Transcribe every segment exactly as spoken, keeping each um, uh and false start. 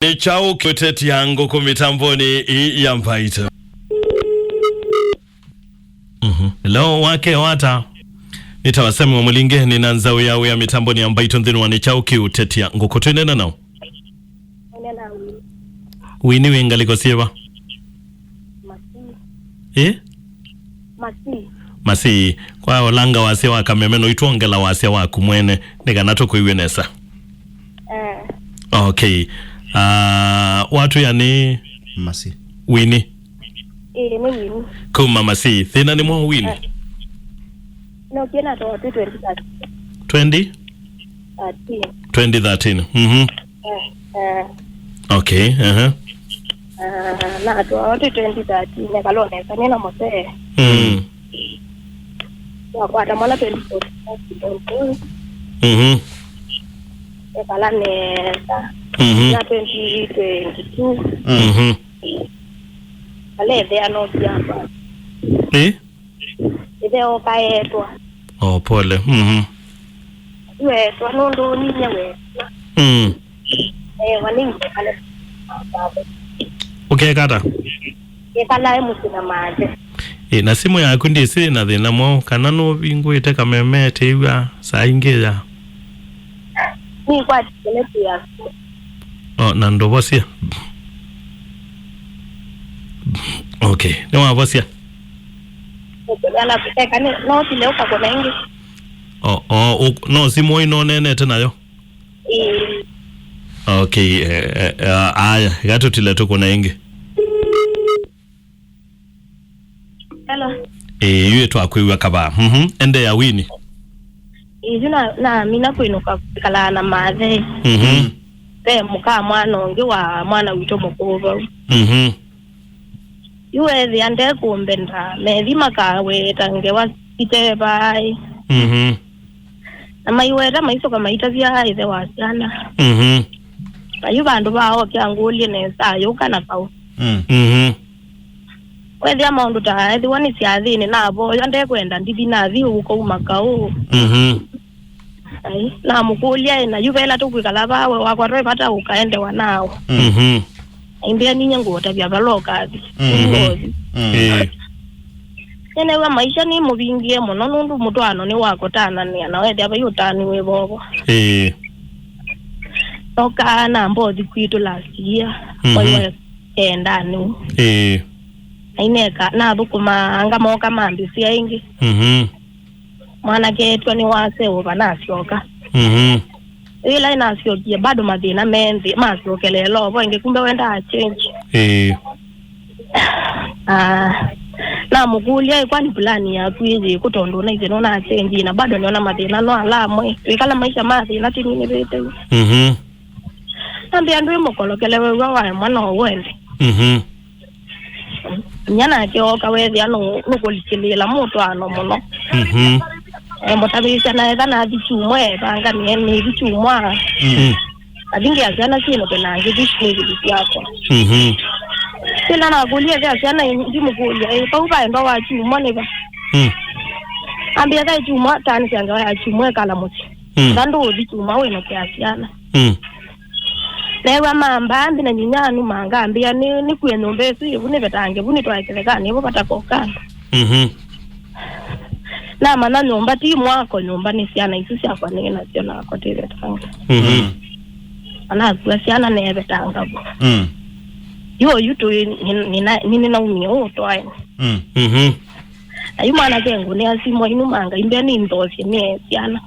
Nĩ kyaũ kĩũtetya ngũkũ mĩtambonĩ ĩĩ ya Mbaitũ? Mhm. Hello, wake wata. Nĩtawa Sami wa Mũlinge, nĩ na nzaũ ya wĩa mĩtambonĩ ya Mbaitũ nthĩnĩ wa nĩ kyaũ kĩũtetya ngũkũ. Twĩneena naũ? Wini wĩ ngalĩko syĩva? Ĩ? Masi. Masi, kwa olanga wasya wa kameme no itwongela wasya waku mwene, nĩ kana tũkwĩw'e nesa. Eh. Okay. Ah, watwĩa nĩ Masi. Wini. Ĩĩ, nĩ Wini. Kuma Masi. Thĩna nĩ mwaũ Wini? Eh. No kĩna to twenty thirteen. Twenty? Thirteen. Twenty thirteen. Mhm. Eh, eh. Okay, aha. Ah, natwawa twenty thirteen, nekalonesa nĩ na mũsee. Mm. Wakwata mwana twenty fourteen. Mhm. Ekala nesa. Mhm. Na twenty twenty-two. Mhm. Alethea no kiamba. Eh? Ĩthe okaetwa. Oh, pole. Mhm. Wetwa nũndũ ninye wetwa. Mm. Eh, wanĩngekale. Ũkekata? Ekalae mũsyĩ na mathe. Ĩ, na simũ yaku ndĩsĩ na thĩna mwaũ, kana nũvingũĩte kameme tĩw'a saa ingĩ ya? Nĩkwatĩkĩle ya. Oh, na ndũvosya. Okay, nĩwavosya. Ala kuteka ni no tile uka kona ingi. Oh, oh, uk- no simũ ino nenete nayo. Ĩĩ. Okay, eh, eh, eh, aya, gatũtile tũkũna ĩngĩ. Hello. Ĩĩ, yu ĩtwakwĩw'a kavaa. Mhm, ende ya Wini. Ĩĩ, yu na, na mina kwĩnũka kwĩkalaa na mathe. Mhm. Ve mũka mwana ũngĩ wa mwana witũ mũkũũ vau. Mhm. Yu ethĩa ndekũmbenda, methi makaweta ngewa ite vai. Mhm. Na maiweta maisoka maitavya ithe wa syana. Mhm. Na yu vandũ va oke angũlye nesa ayũka na kau. Mm. Mhm. Wethĩa maũndũ ta ethĩwa nĩ syathĩnĩ navoya ndekwenda ndithi nathi ũkauma kaũ. Mhm. Ai, namũkũlya, "Ĩ, na yu vela tũkwĩkala vaa we wakwa twaĩ vata ũkaendewa nao?" Mhm. Aimbĩa, "Ninye ngũũtavya vala ũkathi." Mhm. Ngothi. Mm. Ĩĩ. Nĩneew'a maisha nĩmũvingie mũno nũndũ mũtwaano nĩ wa kũtananĩa na wethĩa vai ũtanu wĩ vovo. Ĩĩ. Nokaa na mbothi kwitũ last year, mhm, mwai wa kendanĩ. Ĩĩ. Aineka nathũkũmaa ngamoka mambĩsĩa ĩngĩ. Mhm. Mwanake etwa nĩ waseo vanasyoka. Mhm. Ĩla inasyokie bado mathĩna me nthĩ masyokelela ovo ĩngĩ kumbe wendaa change. Ĩĩ. Ah, namũkũlya, "Ĩ, kwani plan yaku ĩ yĩkũ tondũ ũnaisye nũna change na bado nĩona mathĩna no ala amwe twĩkala maisha ma thĩna tĩninĩvĩte." Mhm. Nambĩa, "Ndwĩ mũkolokele wew'a waemwa no wende." Mhm. Inyia nake ooka wethĩa nũ- nũkũlikĩlĩĩla mũtwaano mũno. Mhm. E, mũtavĩĩsya na etha nathi kyumwa evanga nĩe nĩthi kyumwa. Mm. Athi ngĩa syana syĩnũke na ngĩthi nĩvili syakwa. Mhm. Kĩla nakũlya ethĩa syana i- ndimũkũlya, "Ĩ, vau vaendwa wa kyumwa nĩ va?" Mm. Ambĩa, "Kaĩ kyumwa, taanĩsya ngewa ya kyumwa ekala mũsyĩ. Mm. Tha ndũũthi kyumwa wĩnũkĩa syana." Mm. Neew'a mambaa nthĩ na nyinyanu mangambĩa, "Nĩ, nĩkwie nyũmba ĩsu ĩvu nĩvetange vu nĩtwae kĩthekanĩ ĩvo vatakoka andũ." Mhm. Namanya nyũmba ti mwako, nyũmba nĩ syana isu syakwa nĩ nasyo nakwa tĩvetange. Mhm. Anakua syana neevetanga vu. Mm. Yu oyu tũĩ nĩ- nĩna- nĩnĩnaumie ũũ twae. Mm. Mhm. Na yu mwanake ngũnĩa simũ inu manga imbĩa nĩnthosye nĩe syana.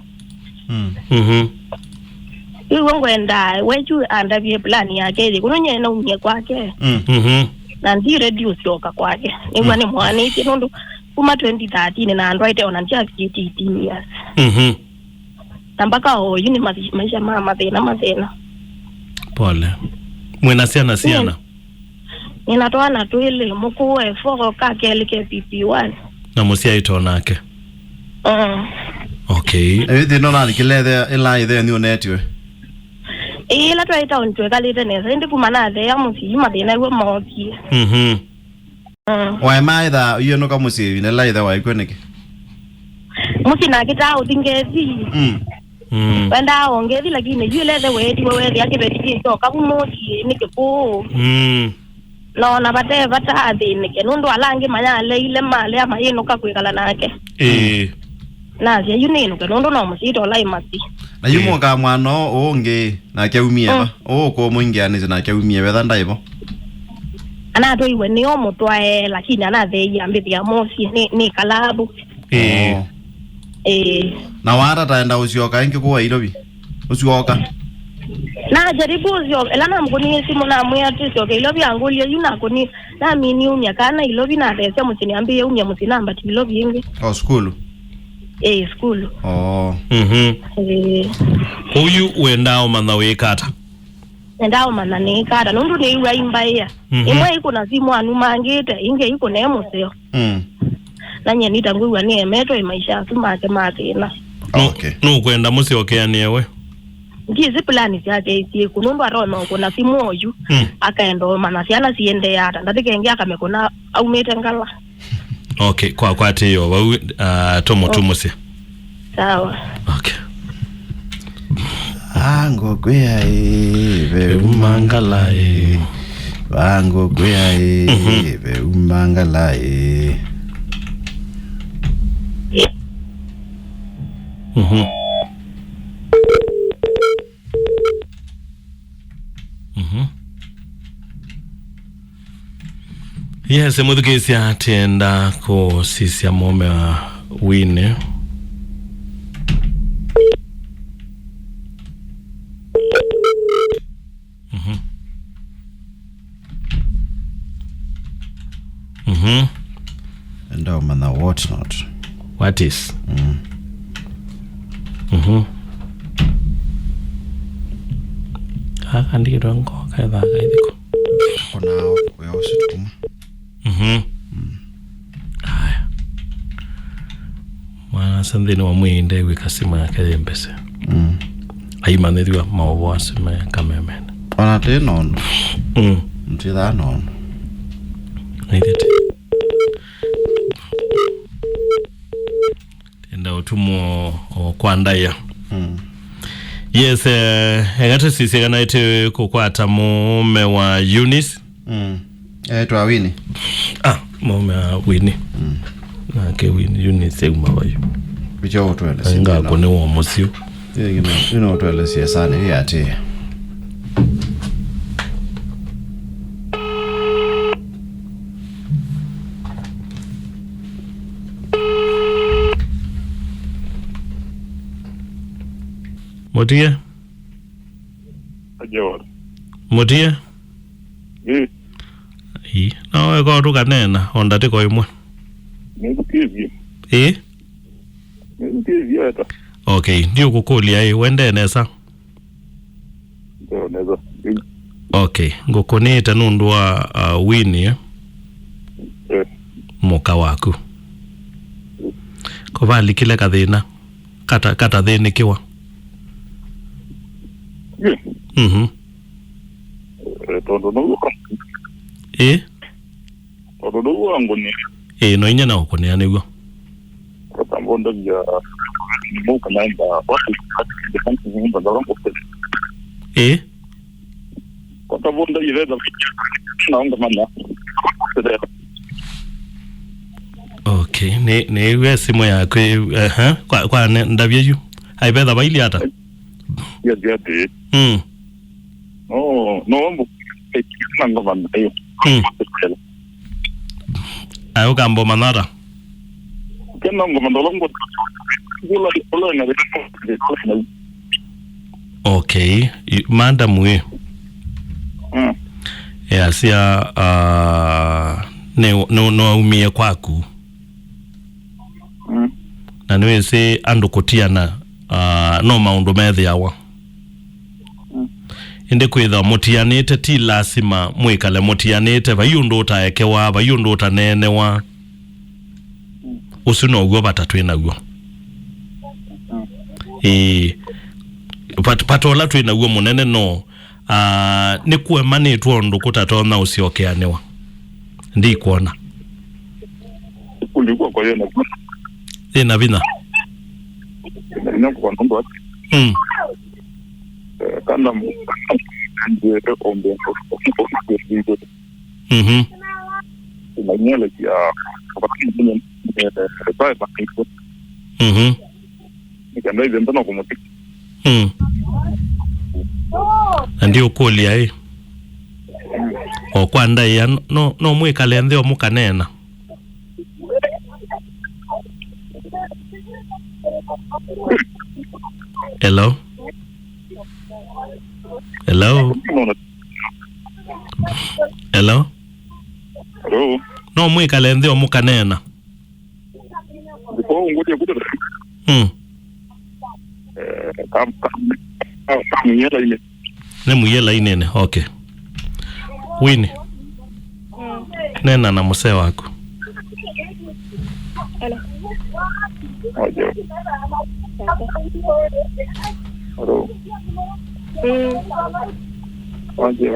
Mm. Mhm. Yu we ngwenda wechu andavye plan yake ĩthĩ kũno nye naumie kwake. Mm. Mhm. Na ndi ready ũsyoka kwake. Nĩw'a, mm, nĩmwanĩtye nũndũ kuma twenty thirteen na andwaĩte ona ndyafikĩtie eighteen years. Mhm. Na mpaka oyu nĩ mathi- maisha ma mathĩna mathĩna. Pole. Mwĩna syana siana? Nĩna twana twĩlĩ, mũkũũ e four, ka kelĩ ke P P one. Na mũsyaĩtwe nake? Mm. Okay. Ĩ thĩna ũnalikile ĩthe- ĩla ĩthenyu ũnetiwe? Ĩĩ, ĩla twaĩ taoni twekalĩte nesa, ĩndĩ kuma natheea mũsyĩ, mathĩna w'o mookie. Mhm. Mm. Waema ĩtha ũyonũka mũsyĩ ĩvinda ĩla ĩthe waĩ kw'o nĩkĩ? Mũsyĩ nakĩtaa ũthi ngethi. Mm. Mm. Wendaa ongethi, lakini yu ĩla ĩthe weetiwe wethĩa kĩveti kĩsyoka vu mũsyĩ nĩ kĩkũũ. Mm. Nona vate vata athĩnĩke, nũndũ ala angĩ mayaleile malea mayĩnũka kwĩkala nake. Ĩĩ. Nasya, "Yu nĩnũke, nũndũ no mũsyĩte ũla ĩ masi." Na yu Ĩĩ. mũka mwana ũũ ũngĩ, nake aumie va? Mm. Ũũ ũkũmũingĩanĩsye nake aumie vetha ndaĩ vo? Anatwaiwe nĩo mũtwae, lakini anatheeie ambĩthĩa mũsyĩ nĩ, nĩ kalavu. Ĩĩ. Oh. Ĩĩ. Na wata taenda ũsyoka ĩngĩ kũwa Ilovi? Ũsyoka? Na jaribu ũsyoka. Ĩla namkũnie simũ namwĩa tũsyoke Ilovi, angũlya yu nakũnie. Namini umya kana Ilovi, nathesya mũsyĩ, nĩambĩĩe umya mũsyĩ nambati Ilovi ĩngĩ. Oh, sukulu? Ĩĩ, sukulu. Oh. Mhm. Ĩĩ. Ũyu wendaa ũmanya wĩka ata? Nendaa ũmanya nĩĩka ata, nũndũ nĩĩw'a imbaĩa. Mhm. Ĩmwe ĩkũna simũ anumangĩte, ĩngĩ ĩkũna e mũseo. Mm. Na nyie nita ngwĩw'a nĩemetwe ĩ maisha asu make ma thĩna. Nũ-, Okay. Nũkwenda mũsyokeanĩe we? Ndiĩsĩ plan syake syĩkũ, nũndũ atonya ũkũna simũ oyu, Mm. akaenda ũmanya syana siendeea ata, ndatĩka ĩngĩ akamĩkũna aumĩte ngala. Okay, kwa, kwa atĩĩo vau, uh, tũmũtumũsye. Sawa. Okay. Vango kwĩa ĩ, veuma ngala ĩ. Vango kwĩa ĩ, Mhm. veuma ngala ĩ. Mhm. Mhm. Yes, mũthukĩĩsya, tenda kũsisya mũũme wa Winnie. Mhm. Mhm. Enda ũmanya what not. What is? Mm. Mhm. Kakandikĩtwe ngo kaithaa kaithiko. Kona wĩa ũsu kuma. Mhm. Mm. Aya. Mwana asa nthĩnĩ wa mwĩĩ ndew'ĩka simũ yake yĩ mbese. Mm. Aimanyĩthw'a maũvoo asu me kamemene. Ona tĩ nondu. Mm. Ntithaa nondu. Naithĩte. Enda ũtumwo o kwa ndaĩa. Mm. Yes, eh, eka tũsisye kana ĩtĩ kũkwata mũũme wa Eunice. Mm. Etwa Winnie. Ah, mũũme wa Winnie. Mm. Nake Winnie, Eunice euma vayu. Vicha ũtwele. Ngakũnĩwa mũsyĩ. Ĩno, ĩno ũtwele siasani, ĩ atĩ. Mũtie. Ajewa. Mũtie. Ĩ. Ĩ, no weka ũtũkaneena o ndatĩko ĩmwe. Nĩthukĩĩsye. Ĩ? Nĩthukĩĩsye ata? Okay, ndiũkũkũlya ĩ, wendee nesa? Ndio, nesa. Ĩ. Okay, ngũkũnĩte nũndũ wa, uh, Winnie, eh? Eh. Mũka waku. Kũvalikile kathĩna. Kata, katathĩnĩkĩwa. Ĩ. Mhm. Eh, tondũ nĩw'o. Ĩ? Tondũ nĩw'o wangũnĩa. Ĩ, no inya na ũkũnĩa nĩw'o. Kota mbonda ya, nĩmo kanaenda, what is that? Ĩ? Kota mbonda ya, naonga mana. Okay, nĩ, nĩw'e simũ yaku, ehe, kwa, kwa ne-, ndavye yu. Ai, vetha vaili ata? Yes, yes, yes. Mm. No, no, mbu-, na ngoma nayo. Mm. Ai, ũkamba ũmanya ata? Kena ngoma ndolo ngo-, ula, ula na, ula na. Okay, i-, madam we. Mm. Yasya, ah, nĩ, nĩ, nĩwaumie kwaku. Mm. Na nĩwĩsĩ andũ kũtiana, ah, no maũndũ methĩawa. Mm. Ĩndĩ kwĩthĩwa mũtianĩte, ti lasima mwĩkale mũtianĩte. Vai ũndũ ũtaekewa, vai ũndũ ũtaneenewa. Mm. Ũsu now'o vata twĩ naw'o. Mm. Ĩĩ. Vat-, vata ũla twĩ naw'o mũnene no, ah, nĩkũemanĩtwe ũndũ kũtatonya ũsyokeanĩwa. Ndikwona. Kũlikwa kwa yona. Ĩna vinya. Ĩna vinya kwa nũndũ wa Mm. Eh, kana mu-, kana mu-, ndiye ombe, ombe, ombe, ombe. Mhm. Unanyela ya, eh, bye bye. Mhm. Nĩkenda ithe ndona kũmũtika. Mm. Na ndiũkũlya ĩ. O kwa ndaĩa, no, no mwĩkale nthĩ o mũkaneena. Hello? Hello? Hello? Hello? No mwĩkale nthĩ o mũkaneena. Before ngũtye kũtũ. Mm. Eh, kam-, kam-, kam-, kamũie lainĩ. Nĩ mũie lainĩnĩ. Okay. Winnie. Mm. Neena na mũsee waku. Hello. Aje. Hello. Mm. Aje.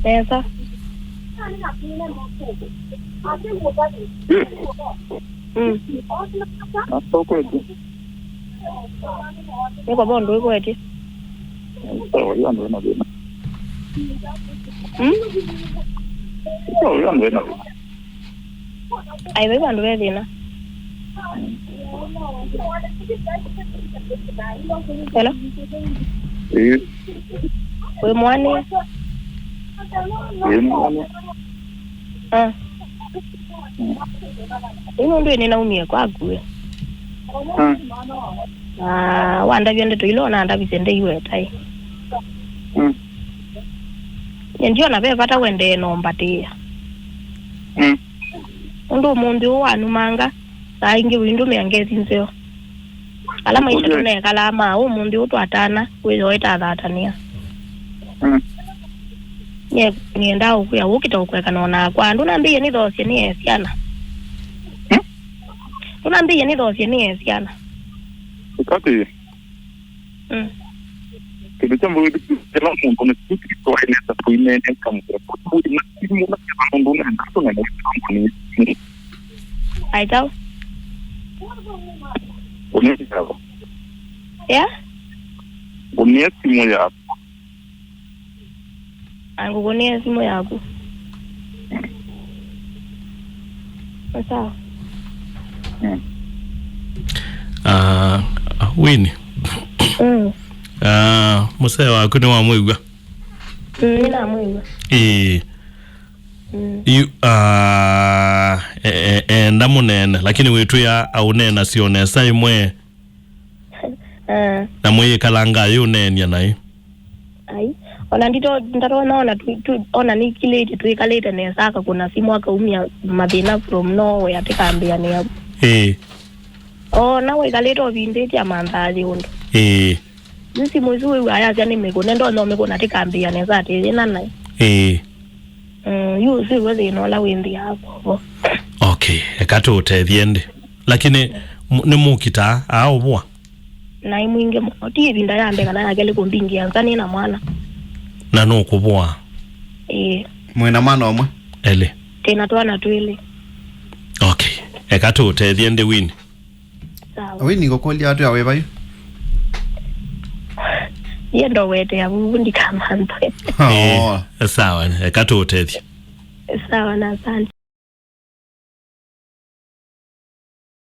Nesa. Yes. Mm. Nasa ũkwetye. Nĩko vondo ĩkwetye. Sawa, yu andũ ena thĩna. Mm? Sawa, yu andũ ena thĩna. Ai, vai vandũ ve thĩna. Hello? Ĩĩ. Wĩ mwanĩe? Ĩĩ, mwanĩe. Ah. Mm. Ĩĩ, nũndũ ĩĩ nĩnaumie kwaku ĩ. Mm. Na wandavya ndeto ila ũnandavisye ndeiweta ĩ. Mm. Nye ndiona ve vata wendee na ũmbatĩĩa. Mm. Nũndũ ũmũnthĩ ũũ wanumanga, saa ingĩ ũindũmĩa ngesi nzeo. Ala maisha tũnekalaa ma ũmũnthĩ ũũ twatana, wĩthĩwa ĩtathatanĩa. Mm. Nye nĩendaa ũkwĩa ũkĩta ũkweka na onakwa. Ndũnambĩie nĩthoosye nĩ e syana. Mm? Ndũnambĩie nĩthoosye nĩ e syana. Ĩkatĩ. Mm. Kĩndũ kya mbere, kĩla mũndũ nĩ kĩndũ kĩtwaĩlĩte kũinene kamwe. Kũtũĩ na simu na kĩla mũndũ nenda tũnene kamwe nĩ. Ai, chao. Ũnĩe simu yako. Yeah? Ũnĩe simu yako. Angũkũnĩe simũ yaku. Nĩ sawa. Mm. Ah, Winnie. Mm. Ah, mũsee waku nĩwamwĩw'a? Mm, nĩnamwĩw'a. Ĩĩ. Mm. Yu, ah, e-, e-, enda mũneene, lakini wĩtwĩa aũneena syo nesa ĩmwe. Eh. Na mwĩyĩkalanga ayĩ ũneenya naĩ. Ai. Ona ndito, ndatonya ona tu, tu, ona nĩkilĩte twĩkalĩte nesa, akakũna simũ akaumya mathĩna from nowhere tĩkambĩanĩa. Ĩĩ. Ona wĩkalĩte ũvindĩtye amanthaa yĩ ũndũ. Ĩĩ. Yu simũ isu wĩw'a ayasya nĩ mĩkũne, ndonya ũmĩkũna tĩkambĩanĩa ata yĩna naĩ. Ĩĩ. Mm, yu ũsu w'o thĩna ũla wĩ nthĩ yakwa vo. Okay, eka tũũtethye ĩndĩ. Lakini m-, nĩmũkitaa aa ũvũa? Naĩ mwingĩ mũno. Ti ĩvinda ya mbee kana ya kelĩ kũmbingĩa nza nĩ na mwana. Na nũkũvũa? Ĩĩ. Mwĩ na mwana ũmwe? Elĩ? Twĩ na twana twĩlĩ. Okay, eka tũũtethye ĩndĩ Winnie. Sawa. Winnie, ngũkũlya atĩa wĩ vai? Ye ndowetea vuvu ndikamanthe. Oh. Ĩĩ, sawa, eka tũũtethye. Sawa na asante.